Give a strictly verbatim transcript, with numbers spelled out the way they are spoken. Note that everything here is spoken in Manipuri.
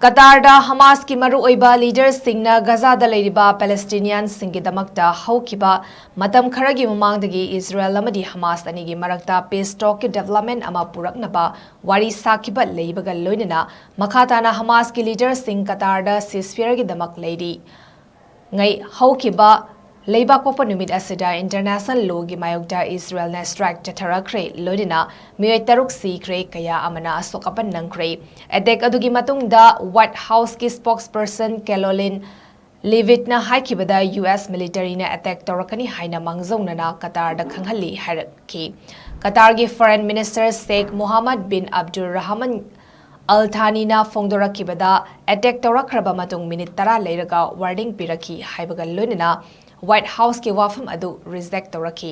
ꯀꯇꯥꯔꯗ ꯍꯃꯥꯁꯀꯤ ꯃꯔꯨꯑꯣꯏꯕ ꯂꯤꯗꯔꯁꯤꯡꯅ ꯒꯖꯥꯗ ꯂꯩꯔꯤꯕ ꯄꯦꯂꯦꯁꯇꯤꯅꯤꯌꯟꯁꯤꯡꯒꯤꯗꯃꯛꯇ ꯍꯧꯈꯤꯕ ꯃꯇꯝ ꯈꯔꯒꯤ ꯃꯃꯥꯡꯗꯒꯤ ꯏꯖꯔꯦꯜ ꯑꯃꯗꯤ ꯍꯃꯥꯁ ꯑꯅꯤꯒꯤ ꯃꯔꯛꯇ ꯄꯤꯁ ꯇꯣꯛꯀꯤ ꯗꯦꯕꯂꯞꯃꯦꯟ ꯑꯃ ꯄꯨꯔꯛꯅꯕ ꯋꯥꯔꯤ ꯁꯥꯈꯤꯕ ꯂꯩꯕꯒ ꯂꯣꯏꯅꯅ ꯃꯈꯥ ꯇꯥꯅ ꯍꯃꯥꯁꯀꯤ ꯂꯤꯗꯔꯁꯤꯡ ꯀꯇꯥꯔꯗ ꯁꯤꯁꯐꯤꯌꯔꯒꯤꯗꯃꯛ ꯂꯩꯔꯤ꯫ ꯉꯩ ꯍꯧꯈꯤꯕ ꯂꯩꯕꯥꯛꯄꯣꯛꯄ ꯅꯨꯃꯤꯠ ꯑꯁꯤꯗ ꯏꯟꯇꯔꯅꯦꯁꯅꯦꯜ ꯂꯣꯒꯤ ꯃꯥꯌꯣꯛꯇ ꯏꯖꯔꯦꯜꯅ ꯁ꯭ꯇ꯭ꯔꯥꯏꯛ ꯆꯠꯊꯔꯛꯈ꯭ꯔꯦ, ꯂꯣꯏꯅꯅ ꯃꯤꯑꯣꯏ ꯇꯔꯨꯛ ꯁꯤꯈ꯭ꯔꯦ, ꯀꯌꯥ ꯑꯃꯅ ꯑꯁꯣꯛ ꯑꯄꯟ ꯅꯪꯈ꯭ꯔꯦ꯫ ꯑꯦꯇꯦꯛ ꯑꯗꯨꯒꯤ ꯃꯇꯨꯡꯗ ꯋꯥꯏꯠ ꯍꯥꯎꯁꯀꯤ ꯁ꯭ꯄꯣꯛꯁ ꯄꯔꯁꯟ ꯀꯦꯂꯣꯂꯤꯟ ꯂꯤꯚꯤꯠꯅ ꯍꯥꯏꯈꯤꯕꯗ ꯌꯨ ꯑꯦꯁ ꯃꯤꯂꯤꯇꯔꯤꯅ ꯑꯦꯇꯦꯛ ꯇꯧꯔꯛꯀꯅꯤ ꯍꯥꯏꯅ ꯃꯥꯡꯖꯧꯅꯅ ꯀꯇꯥꯔꯗ ꯈꯪꯍꯜꯂꯤ ꯍꯥꯏꯔꯛꯈꯤ꯫ ꯀꯇꯥꯔꯒꯤ foreign minister Sheikh Muhammad bin Abdur Rahman Al ꯊꯥꯅꯤꯅ ꯐꯣꯡꯗꯣꯔꯛꯈꯤꯕꯗ ꯑꯦꯇꯦꯛ ꯇꯧꯔꯛꯈ꯭ꯔꯕ ꯃꯇꯨꯡ ꯃꯤꯅꯤꯠ ꯇꯔꯥ ꯂꯩꯔꯒ ꯋꯥꯔꯅꯤꯡ ꯄꯤꯔꯛꯈꯤ ꯍꯥꯏꯕꯒ ꯂꯣꯏꯅꯅ ꯋꯥꯏꯠ ꯍꯥꯎꯁꯀꯤ ꯋꯥꯐꯝ ꯑꯗꯨ ꯔꯤꯖꯦꯛ ꯇꯧꯔꯛꯈꯤ꯫